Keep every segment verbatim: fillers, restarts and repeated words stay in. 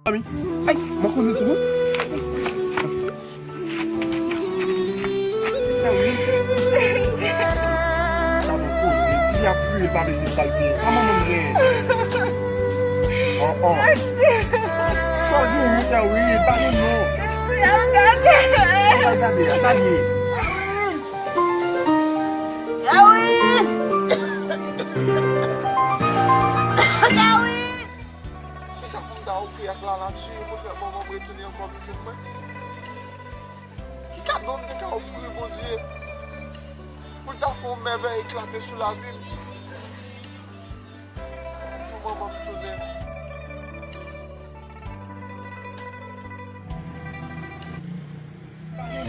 Ay, mwen konnen ti moun. Sa bon koze, ti a kriye pa mete sa l gen. Sa manman m gen? Oh, oh. Sa w gen, wi, Kawi, pa gen non. Sa w pral gade a, sa l ye? Kawi! Kawi! Kisa pou m ta ofri ak lanati pou fè manman m retounen ankò vin jwenn mwen? Ki kado m te ka ofri Bondye pou l ta fè yon mèvèy eklate sou lavi m? Pou manman m tounen.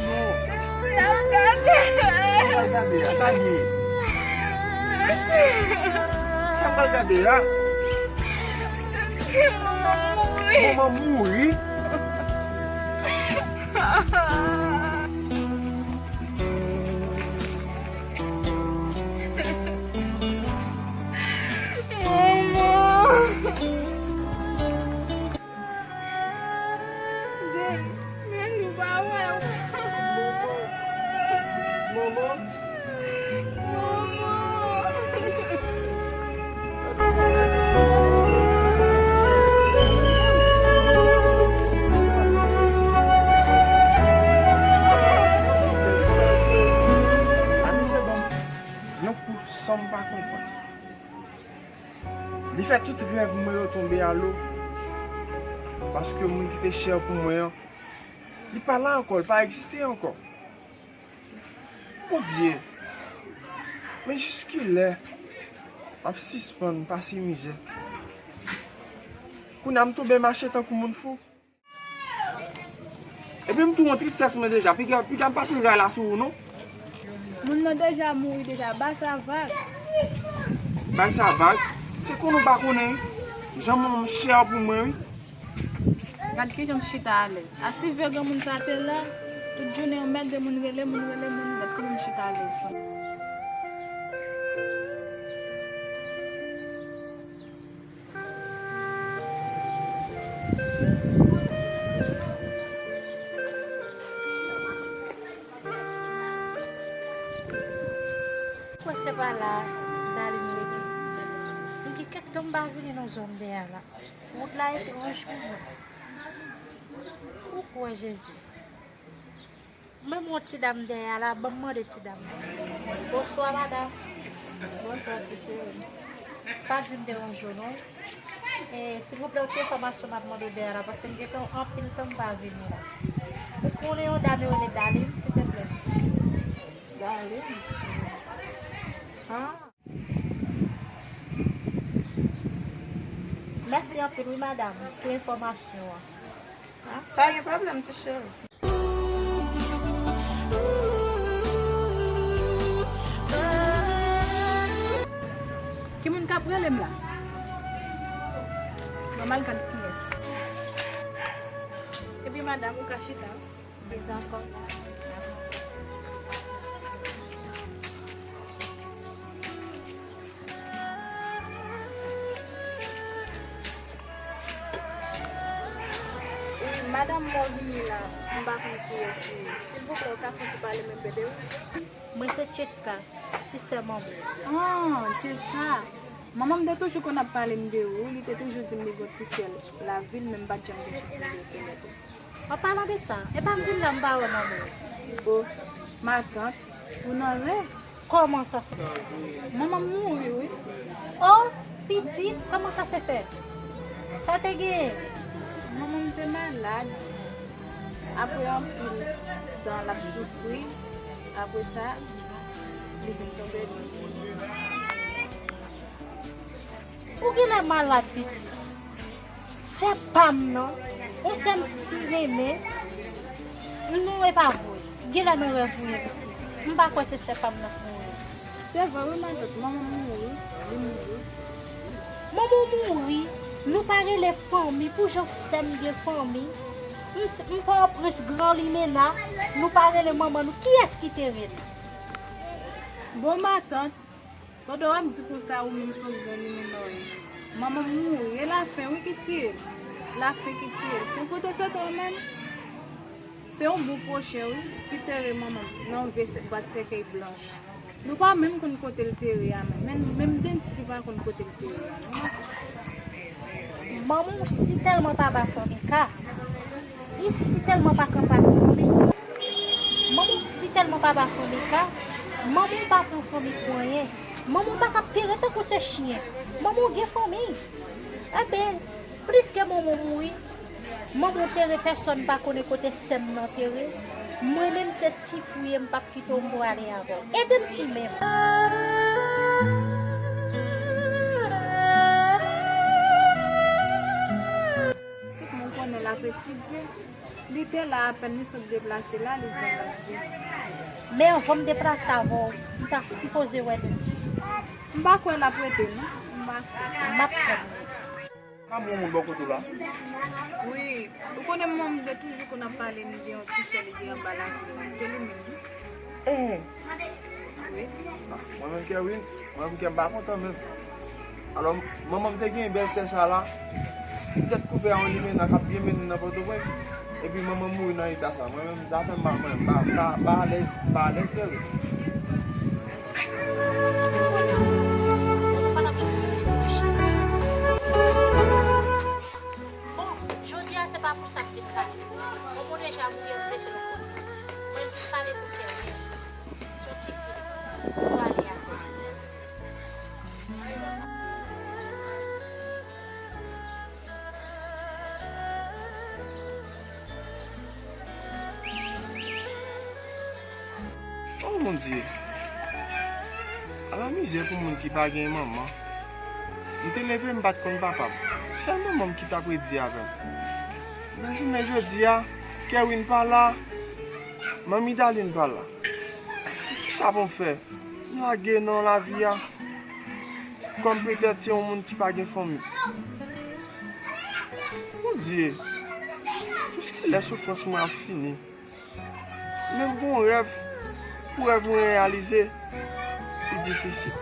Non. Sa w pral gade a, sa l ye? Sa w pral gade a? Manman mouri. Manman! Men nou pa wè. Manman. Manman. Yon kout san m pa konprann. Li fè tout rèv mwen yo tonbe alo. Paske moun ki te chè pou mwen an, li pa la ankò, li pa egziste ankò. Bondye, men jiskilè m ap sispann pase mizè? Kounye a m tonbe mache tankou moun fou. Epi m tou yon tristès mwen deja. Piga, piga m pase ray la sou ou non. Moun nan deja mouri deja, ba sa vag. Ba sa vag. Se konnen w pa konnen jan manman m chè pou mwen wi. Gad kijan m chita alèz. A si vye granmoun sa te la, tout jounen yon mèt de moun rele, moun rele, moun, gad kòman m chita alèz. Kwè se pa la Darline rete. M gen kèk tan m pa vini nan zòn dèyè la. Wout la etranj pou mwen. Ou kwè Jezi. Menm yon ti dam dèyè a la, ban m mande ti dam nan. Bonswa, madanm. Bonswa, ti cheri. Pa di m deranje w, non. E, silvouplè, yon ti enfòmasyon m ap mande w dèyè a la, paske m gen tan anpil tan m pa vini la. Ou konnen yon dam yo rele Darline, silvouplè? Darline? Ah. Mèsi anpil, wi, madanm, pou enfòmasyon an. Ah, pa gen pwoblèm, ti cheri. Ki moun k ap rele m la? Mwen m al gad kiyès. Epi madanm, ou ka chita. Dezakò. Wi, madanm mò vini la, m pa konn kiyès li ye. Silvouplè, ou ka fè yon ti pale m enpe de ou? Mwen se Tcheska, ti sè manman. Ah, Tcheska. Manman m te toujou konn ap pale m de ou, li te toujou di m li gon ti sè lavil, men m pa t janm gen chans m te rekonèt ou. An palan de sa, e pa m vin la m pa wè manman w. O, matant, ou nan rèv? Kòman sa se? Manman m mouri, wi. O, pitit, kòman sa se fèt? Sa te genyen? Manman m te malad. Apre anpil tan l ap soufri, apre sa, li vin tonbe. Ou genlè malad, pitit. Sè pa m nan, yon sè m si renmen. Non, e pa vre. Genlè nan rèv ou ye, pitit. M pa kwè se sè pa m nan k mouri. Se vre wi, matant, manman m mouri, li mouri. Manman w mouri, nou pa rele fanmi, pou jan sè m gen fanmi. M s-, m Pòtoprens, Gran Limena, nou pa rele manman nou. Kiyès ki te rele? Bon, matant, pandan w ap di konsa, ou menm sonje yon limena w ye. Manman m mouri, e lafen wi ki tiye l. Lafen ki tiye l. Konprann sa tou menm. Se yon bon pwochen wi, ki tere manman m nan yon vye bwat sèkèy blanch. Nou pa menm konn kote l tere a menm. Menm, menm Denti pa konn kote l tere a non. Manman w si tèlman pa ba fanmi ka. Li si tèlman pa kanpe ak fanmi. Manman w si tèlman pa ba fanmi ka. Manman w pa pran fanmi pou anyen. Manman w pa ka ap tere tankou se chen. Manman w gen fanmi. Enben, plis ke manman w mouri, manman w tere pèsonn pa konnen kote sè m nan tere. Mwen menm se ti fou ye, m p ap kite w m prale avè w. Ede m simen m. Pitit mwen konnen l ap etidye. Li te la apèn, li sot deplase la, li di l ap vini. Men anvan m deplase avè w, m ta sipoze wè Denti. M pa kwè l ap rete non. M pa kwè. M ap tann li. Pa bon moun bò kote w la. Wi, ou konnen manman m te toujou konn ap pale, li gen yon ti sè, li gen anba lavil la. Se li menm wi. Eh! Wi. Ah, mwen menm Kerwin, mwen menm kè m pa kontan menm. Alò, manman m te gen bèl sè sa la. Li tèt koupe a yon limena k ap byen mennen nan Pòtoprens. Epi manman m mouri nan eta sa. Mwen menm, sa fè m pa, mwen, m pa, m pa, m pa alèz, m pa alèz Kerwin. Bon, jodi a se pa pou sa m vin pale. Bon, moun deja mouri, m mete l yon kote. Mwen vin pale pou Kerwin. Soti fini. Ou ale a. Oh mon Dieu! Ala mizè pou moun ki pa gen manman. M te leve, m pa t konn papa m. Sèl manman m ki t ap redi avè m. Men jounen jodi a, Kerwin pa la, manmi Darline pa la. Kisa pou m fè? M lage nan lavi a. Kòm petèt se yon moun ki pa gen fanmi. Bondye, jiskilè soufrans mwen ap fini? Menm gon rèv, pou rèv mwen reyalize, li difisil.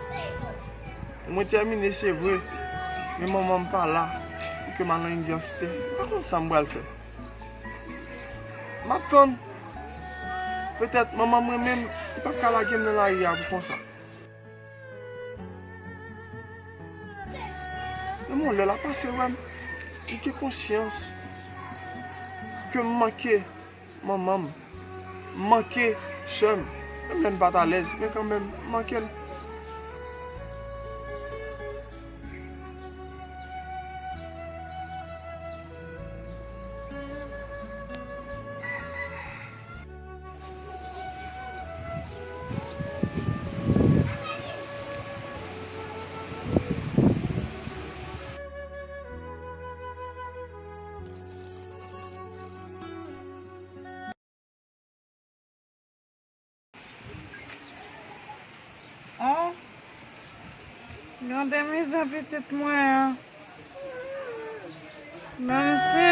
Mwen tèmine, se vre, men manman m pa la pou ke m al nan inivèsite. M pa konn sa m pral fè. M ap tann. Petèt manman mwen menm, li p ap ka lage m nan lari a pou konsa. Men yon lè l ap pase wè m, li gen konsyans ke m manke manman m, m manke sè m, menm lè n pa t alèz, men kanmenm, m manke l. Oh, gade mizè pitit mwen an. Dènse!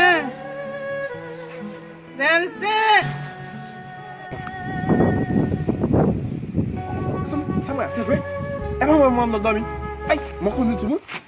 Dènse! Sa, sa mwen, se vre? E pa mwen, mwen, mwen dòmi. Ay, mwen konn vin sou mwen.